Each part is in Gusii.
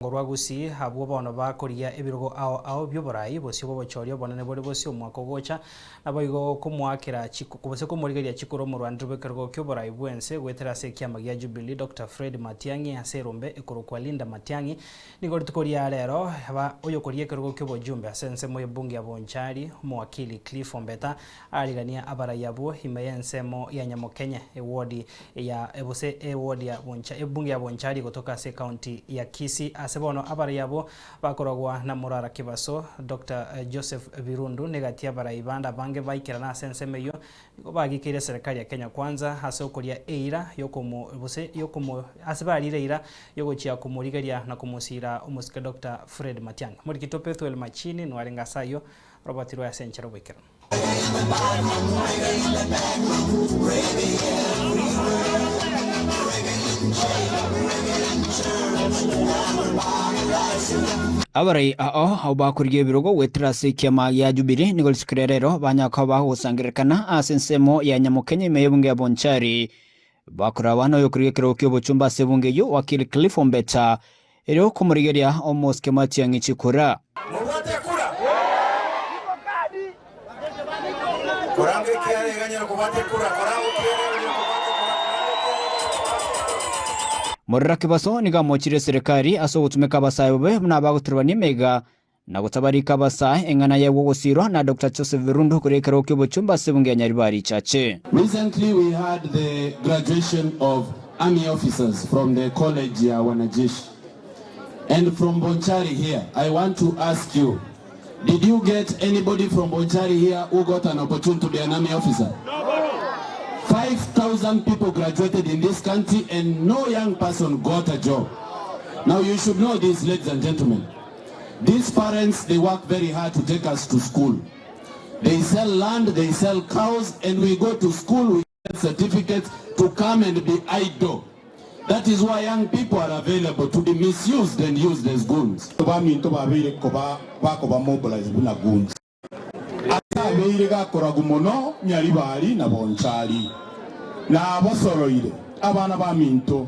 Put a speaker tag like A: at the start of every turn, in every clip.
A: Rwa Gusii, abwo bono bakorigia ebirogo ao ao bi'oborai bosio bw'obochori obonene bore bosio omwaka ogocha, naboigo komoakera gose komorigeria chikura omorwaneri bw'ekerogo ki'oborai bw'ense goetera ase ekiama gia Jubilee Doctor Fred Matiang'i ase erombe ekorokwa Linda Matiang'i. Nigo rituko ria rero aba oyokorigia ekerogo ki'obojumbe ase ensemo y'ebunge ya Bonchari omowakili Cliff Ombeta arigania abarai abwo ime y'ensemo ya Nyamokenye ewodi ya gose ewodi ya Boncha ebunge ya Bonchari gotoka ase ecounty ya Kisii ase bono abarai abwo bakoragwa na Morara Kibaso, Doctor Joseph Birundu negati y'abarai bande abange baikerana ase ensemo eyio nigo bagikeire eserekari ya Kenya Kwanza ase okoria eira yokomo gose yokomo ase barire eira yogochia komorigeria na komosiira omosike Doctor Fred Matiang'i. Morikito Pethuel Machini nwarenge ase ayio Robert Roy ase enchera oboikeranu.
B: Abarai ao abwo bakorigia ebirogo goetera ase ekiama gia Jubilee nigo rituko ria rero banyara koba bagosangererekana ase ensemo ya Nyamokenye ime y'ebunge ya Bonchari. Bakoragwa noyokorigia ekerogo ki'obochumba ase ebunge eyio Wakili Cliff Ombeta erio komorigeria omosike Matiang'i chikura.
C: Mobwate ekura? Koranga ekiara eganyare kobwata ekura, koranga okiara eganyare kobwata ekura, koranga ekiara eganyare kobwata ekura.
B: Morera Kibaso nigo amochire eserekari ase ogotumeka abasae bobe buna abagoturubania emeiga na gotabarika abasae eng'ana yaigwa ogosiirwa na Doctor Joseph Birundu koria ekerogo ki'obochumba ase ebunge ya Nyaribari Chache.
D: Recently we had the graduation of army officers from the college ya wanajeshi and from Bonchari here I want to ask you did you get anybody from Bonchari here who got an opportunity to be an army officer? 5000 people graduated in this country and no young person got a job. Now you should know this ladies and gentlemen. These parents they work very hard to take us to school. They sell land, they sell cows and we go to school we get certificates to come and be idle. That is why young people are available to be misused and used as goons.
E: Abaminto babeire koba bakoba mobilize buna goons. Ase abeire gakoragwa mono Nyaribari na Bonchari, na abosoroire abana baminto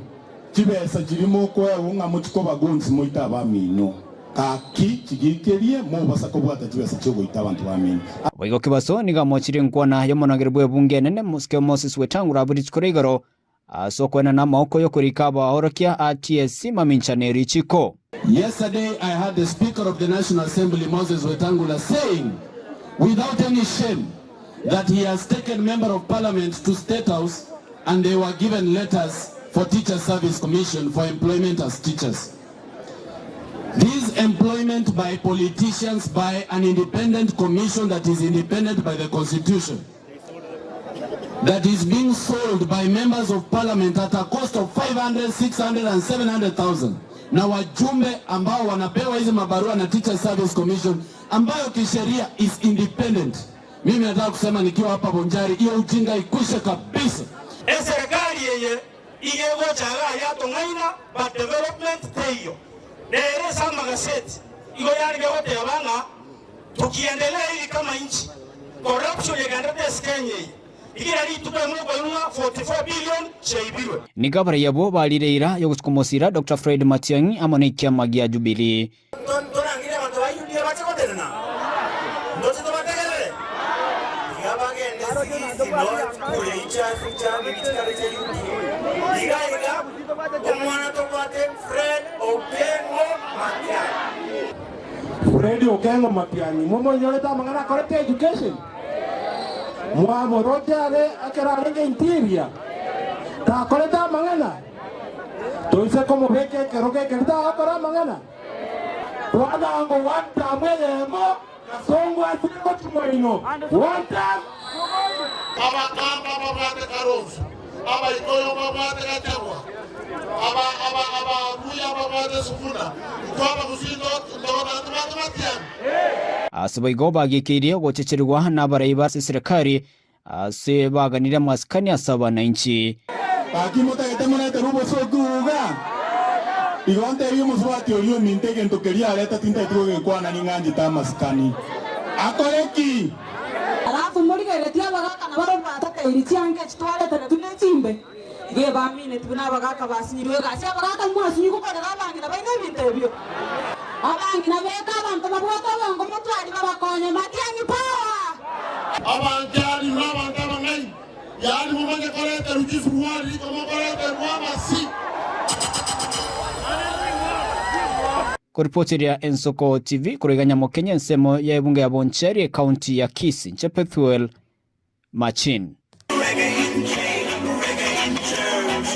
E: chibesa chiria mokoegwa ng'a mochie kobagonsi moite abamino. Gaki chigiikerie mobasa kobwata chibesa chi'ogoita abanto bamino.
B: Boigo Kibaso nigo amochirie enkwana y'omonogeri bw'ebunge enene Mosike Moses Wetangula abwo rituko ria igoro Ase okoenana amaboko y'okorika abaorokia a TSC mamincha ne richiko.
D: Yesterday I heard the Speaker of the National Assembly Moses Wetangula saying without any shame that he has taken Member of Parliament to State House and they were given letters for Teacher Service Commission for employment as teachers. This employment by politicians by an independent commission that is independent by the constitution that is being sold by members of parliament at a cost of 500, 600 and 700,000 na wajumbe ambao wanapewa hizi mabarua na Teacher Service Commission ambayo kisheria is independent. Mimi nataka kusema nikiwa hapa Bonjari, hiyo ujinga ikwishe kabisa.
C: Eserekari eye iga egocha igaa yatong'aina but development teiyo. Nere ase amagaseti igo yarenge goteba ng'a Tukiendelea hivi kama nchi, corruption egenderete ase Kenya eye, rigiria rituko emo okoigwa ng'a 44 billion chiaibirwe.
B: Nigo abarai abwo barire eira y'ogosukumosira Doctor Fred Matiang'i amo nekiama gia Jubilee.
C: Ntorangerie abanto ba UDA bache gotenena? Ntoche tobategerere? Tiga bagende Sigisi North kure ichasi chiabo chikare chia UDA. Iga iga omwana tobwate Fred Okengo Matiang'i.
E: Fred Okengo Matiang'i, momoinyorete amang'ana akorete education? Mwamoroche are ekero arenge interior? Takorete amang'ana? Toise komobeka ekerogo ekeri tagokora amang'ana? Twanango one term eyemo, Kasongo asire gochia moino, one term.
F: Abakamba babwate Kalonzo, Abaikoyo mbabwate Gachagua, aba aba Abaluya mbabwate Sifuna, intwe Abagusii ntogotaka tobwate Matiang'i?
B: Ase boigo bagiikeirie ogochecherigwa nabarai ba eserekari ase baganire amasikani ase abanainchi.
E: Gaki motagete moreterwe obosooku iga? Igo ntebie omosubati oria ominto egento keria areta tintageti gogekwana ning'anchete amasikani. Akore ki?
G: Alafu morigereretie abagaaka na barobwo batateiri chianga echi twareteretwe ne chimbe. Igo ebamineti buna abagaaka basinyirwe egasi. Abagaaka mwasinywe gokorera abang'ina baino ebinto ebio. Abang'ina beka abanto babwate obongo motwari babakonye. Matiang'i power!
F: Abanchani na abanto abang'aini, yaani momanye koreterwa chisuruari riko mokoreterwa amasi.
B: Koripoteria Ensoko TV korwa iga Nyamokenye ensemo ya ebunge ya Bonchari ekaunti ya Kisii, Nche Pethuel Machin.